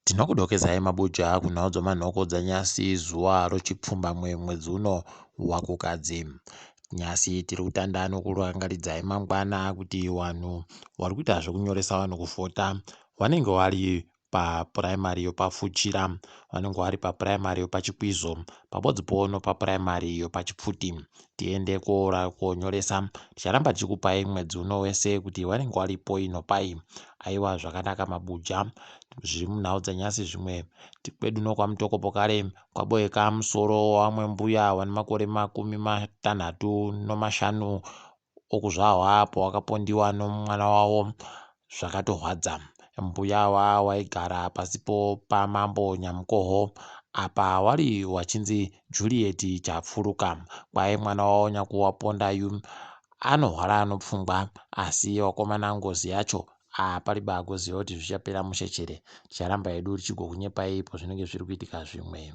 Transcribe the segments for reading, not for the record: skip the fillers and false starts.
Tinokudokezai mabuja kunhau dzomanhoko dzanyasi zuva rochipfumbamwe mwedzi uno waKukadzi. Nyasi tiri kutanda nokurangaridzai mangwana kuti vanhu vari kuita zvokunyoresa vanhu kuvhota vanenge vari papuraimari yopaFuchira, vanenge vari papuraimari yopaChikwizo pabodzipo nopapuraimari yopaChipfuti. Tiende konyoresa. Ticharamba tichikupai mwedzi uno wese kuti vanenge varipoi nopai. Aiwa zvakanaka mabuja. Zviri munhau dzanyasi zvimwe kwedu nokwamutoko pokare kwaboeka musoro wamwe mbuya vane makore 65 okuzvarwa pawakapondiwa nomwana wavo zvakatorwadza. Mbuya ava waigara pasipo pamambo Nyamukoho apa wari wachinzi Juliet Chapfuruka. Kwai mwana wavo nyakuwaponda yu anorwara nopfungwa asi vakomana ngozi yacho paribe agoziva kuti zvichapera mushe chere. Ticharamba hedu tichigokunyepai pozvinenge zviri kuitika zvimwe.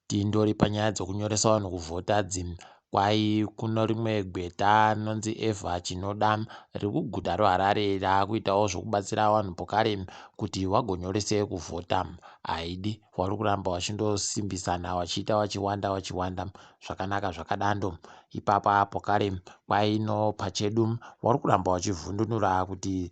Tindori panyaya dzokunyoresa vanhu kuvhota dzi kwai kuno rimwe gweta rinonzi Eva Chinoda riri kuguta roHarare raakuitawo zvokubatsira vanhu pokare kuti vagonyorese kuvhota. Haidi vari kuramba vachindosimbisana vachiita vachiwanda vachiwanda zvakanaka zvakadando. Ipapa pokare kwai no pachedu vari kuramba vachivhundunura kuti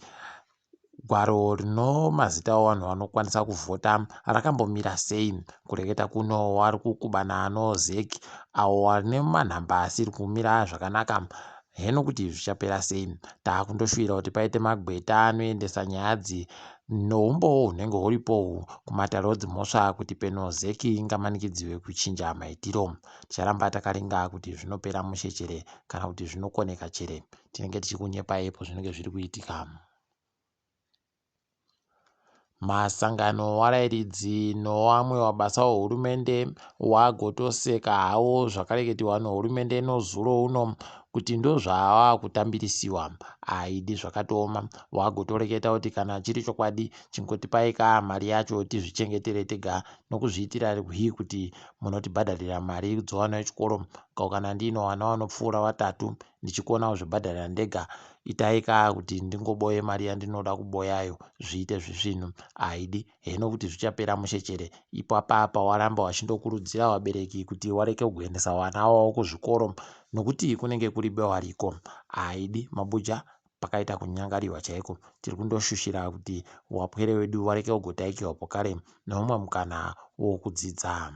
Gwaro rino mazita evanhu vanokwanisa kuvhota rakambomira sei? Kureketa kuno vari kukubana noZec avo vane manhamba asiri kumira zvakanaka. Heno kuti zvichapera sei. Takundoshuvira kuti paite magweta anoendesa nyaya dzi noumbowo hunenge huripo uhu kumatare edzimhosva kuti peno Zec ingamanikidziwe kuchinja maitiro. Ticharamba takaringa kuti zvinopera mushe chere kana kuti zvinokoneka chere. Tinenge tichikunyepai pozvinenge zviri kuitika. Masangano warairidzi nowamwe wabasa wehurumende wagotoseka hawo zvakareketiwa nehurumende nozuro uno kuti ndozvaava kutambirisiwa. Haidi zvakatooma. Wagotoreketa kuti kana chiri chokwadi chingotipai ka mari yacho tizvichengetere tega nokuzviitira hwi kuti munotibhadharira mari dzovana vechikoro ko kana ndiino vana vanopfuura vatatu ndichikona kuzvibhadharira ndega itai ka kuti ndingoboye mari yandinoda kuboyayo zviite zvisvinu haidi heno kuti zvichapera mushe chere ipapa pawaramba wachindokurudzira vabereki kuti wareke kuendesa vana wavo kuzvikoro nokuti kunenge kuri bewariko haidi mabuja pakaita kunyangariwa chaiko tiri kundoshushira kuti wapwere wedu wareke kugotaikiwa pokare neumwe mukana wokudzidza.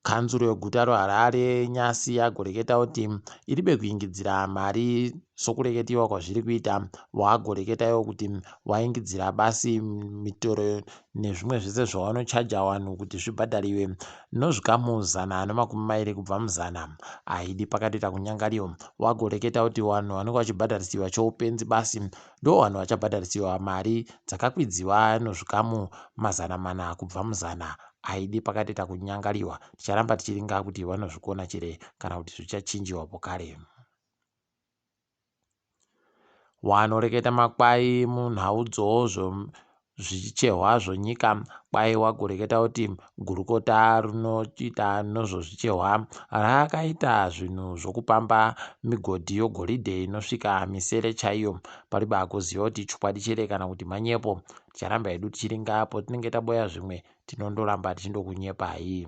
Kanzuru yeguta reHarare nyasi yagoreketa kuti iribe kuingidzira mari sokureketiwa kwazviri kuita. Vagoreketa ivo kuti vaingidzira basi mitoro nezvimwe zvese zvavanochaja vanhu kuti zvibhadhariwe nozvikamu 120 kubva muzana. Haidi pakatoita kunyangariwa. Vagoreketa kuti vanhu vanenge vachibhadharisiwa choupenzi basi ndovanhu vachabhadharisiwa mari dzakakwidziwa nozvikamu 400 kubva muzana. Haidi pakatoita kunyangariwa. Ticharamba tichiringa kuti vanozvikona chere kana kuti zvichachinjiwa pokare. Wanoreketa makwai munhau dzozvo zvichehwa zvonyika kwai wagoreketa kuti gurukota rinoita nozvozvichehwa rakaita zvinhu zvokupamba migodhi yogoridhe inosvika misere chaiyo paribe agoziva kuti ichokwadi chere kana kuti manyepo. Ticharamba hedu tichiringa apo tinenge taboya zvimwe tinondoramba tichindokunyepai.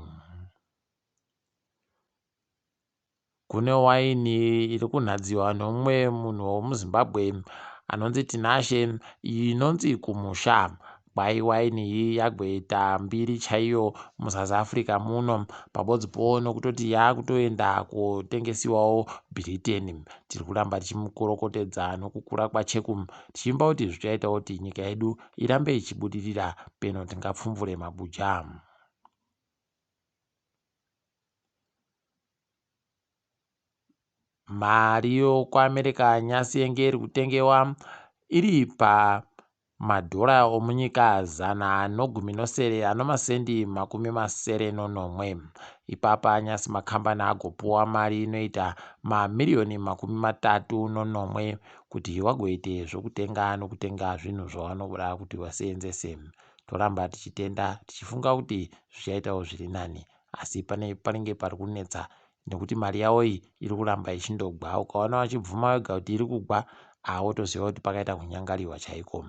Kune waini iri kunhadziwa nomumwe munhu womuZimbabwe anonzi Tinashe inonzi Kumusha. Kwai waini iyi yagoita mbiri chaiyo muSouth Africa muno pabodzipo nokutoti yakutoenda kotengesiwawo Britain. Tiri kuramba tichimukorokotedza nokukura kwaCheku tichivimba kuti zvichaitawo kuti nyika yedu irambe ichibudirira peno tingapfumvure mabuja. Mari yokuAmerica nyasi yenge iri kutengewa iri pamadhora omunyika 117 anomasendi 77. Ipapa nyasi makambani agopuwa mari inoita mamiriyoni 37 kuti vagoite zvokutenga nokutenga zvinhu zvavanoda kuti vaseenzese. Toramba tichitenda tichifunga kuti zvichaitawo zviri nani asi pane panenge pari kunetsa. nekuti mari yavo iyi iri kuramba ichindogwa. Ukaona vachibvuma vega kuti iri kugwa, ah, wotoziva kuti pakaita kunyangariwa chaiko.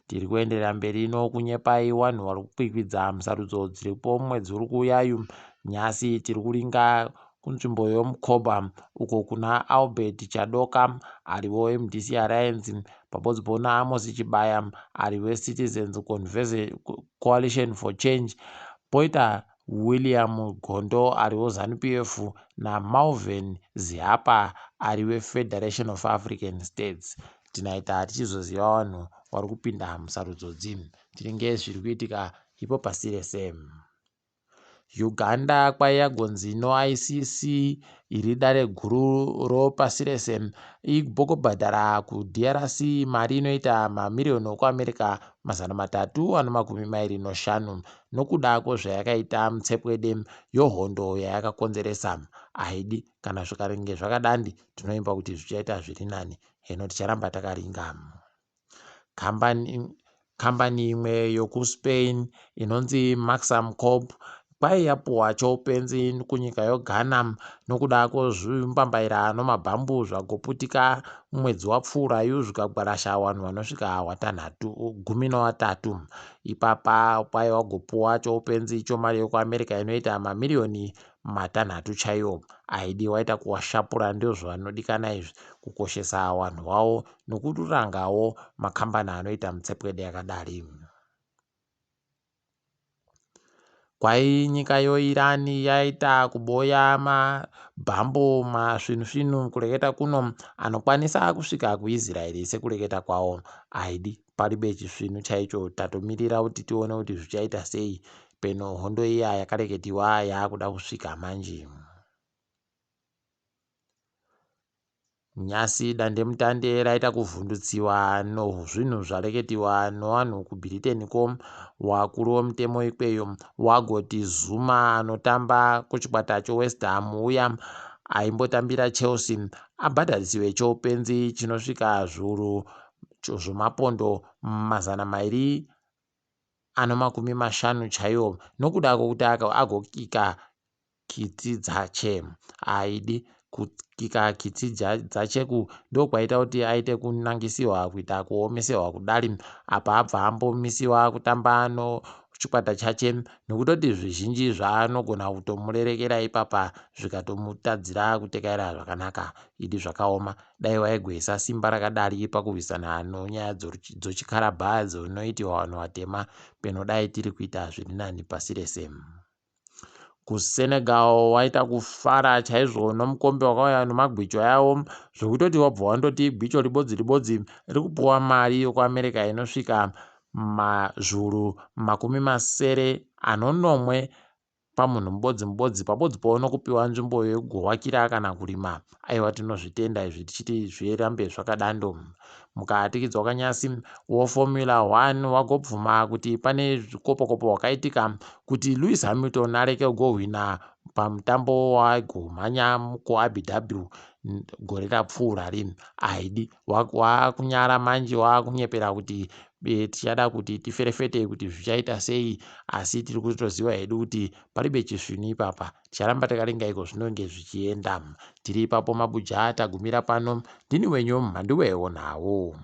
Tiri kuenderera mberi nokunyepai vanhu vari kukwikwidza musarudzo dziripo mwedzi uri kuuyayu. Nhasi tiri kuringa kunzvimbo yoMkoba uko kuna Albert Chadoka ariwo MDC Alliance pabodzipo naAmos Chibaya ari weCitizens Coalition for Change, poita William Gondo ariwo ZANU PF naMalvern Zihapa ari weFederation of African States. Tinaita tichizoziva vanhu vari kupinda musarudzo dzi tinenge zviri kuitika ipo pasi rese. Uganda kwaiyagonzi noICC iri dare guru ropasi rese ibhokobhadhara kuDRC mari inoita mamiriyoni okuAmerica 325 nokuda kwezvayakaita mutsepwede yohondo yayakakonzeresa. Haidi kana zvikarenge zvakadandi tinoimba kuti zvichaita zviri nani heno ticharamba takaringa. Kambani imwe yokuSpain inonzi Maxam Corp kwai yapuwa choupenzi kunyika yoGhana nokuda kwezvimbambaira nomabhambu zvagoputika mwedzi wapfuurayu zvikagwarasha vanhu vanosvika watanhatu 13. Ipapa kwai wagopuwa choupenzi chomari yokuAmerica inoita mamiriyoni 6 chaiwo. Aidi waita kuwashapura ndozvanodikana izvi kukoshesa vanhu wavo nokurangawo makambani anoita mitsepwede yakadari. Kwai nyika yoIran yaita kuboya mabhambo masvinusvinu kureketa kuno anokwanisa kusvika kuIsraeri sekureketa kwavo. Aidi paribe chisvinu chaicho tatomirira kuti tione kuti zvichaita sei peno hondo iya yakareketiwa yaakuda kusvika manje. Nyasi dandemutande raita kuvhundutsiwa nozvinhu zvareketiwa novanhu kuBritain ko wakuru wemutemo ikweyo wagoti Zuma anotamba kuchikwata choWest Ham uya aimbotambira Chelsea abhadharisiwe choupenzi chinosvika zviuru zvomapondo 250 chaiwo nokuda kwokuti agokika kitsi dzache. Haidi kukika kitsi dzacheku ndokwaita kuti aite kunangisiwa kuita kuomesewa kudari apa abva ambomisiwa kutamba nochikwata chache nokutoti zvizhinji zvaanogona kutomurerekera ipapa zvikatomutadzira kutekaira zvakanaka. Idi zvakaoma dai waigwesa simba rakadari pakurwisana nonyaya dzochikarabha dzonoitiwa vanhu vatema peno dai tiri kuita zviri nani pasi rese. KuSenegal waita kufara chaizvo nomukombe wakauya nomagwicho avo zvekutoti wabva wandoti gwicho ribodzi ribodzi riri kupuwa mari yokuAmerica inosvika mazvuru 77 pamunhu mubodzi mubodzi pabodzi paunokupiwa nzvimbo yekugowakira kana kurima. Aiwa tinozvitenda izvi tichiti zvirambe zvakadando. Mukatikidzwa kanyasi woFormula 1 wagobvuma kuti pane zvikopokopo wakaitika kuti Lewis Hamilton areke kugohwina pamutambo waigomhanya kuAbu Dhabi gore rapfuura rini. Haidi wakunyara manje wakunyepera kuti tichada kuti tiferefete kuti zvichaita sei asi tiri kutoziva hedu kuti paribe chisvinu ipapa. Ticharamba takaringa iko zvinonge zvichienda. Tiri ipapo mabuja tagumira pano. Ndini wenyu mhanduwe wonhawo.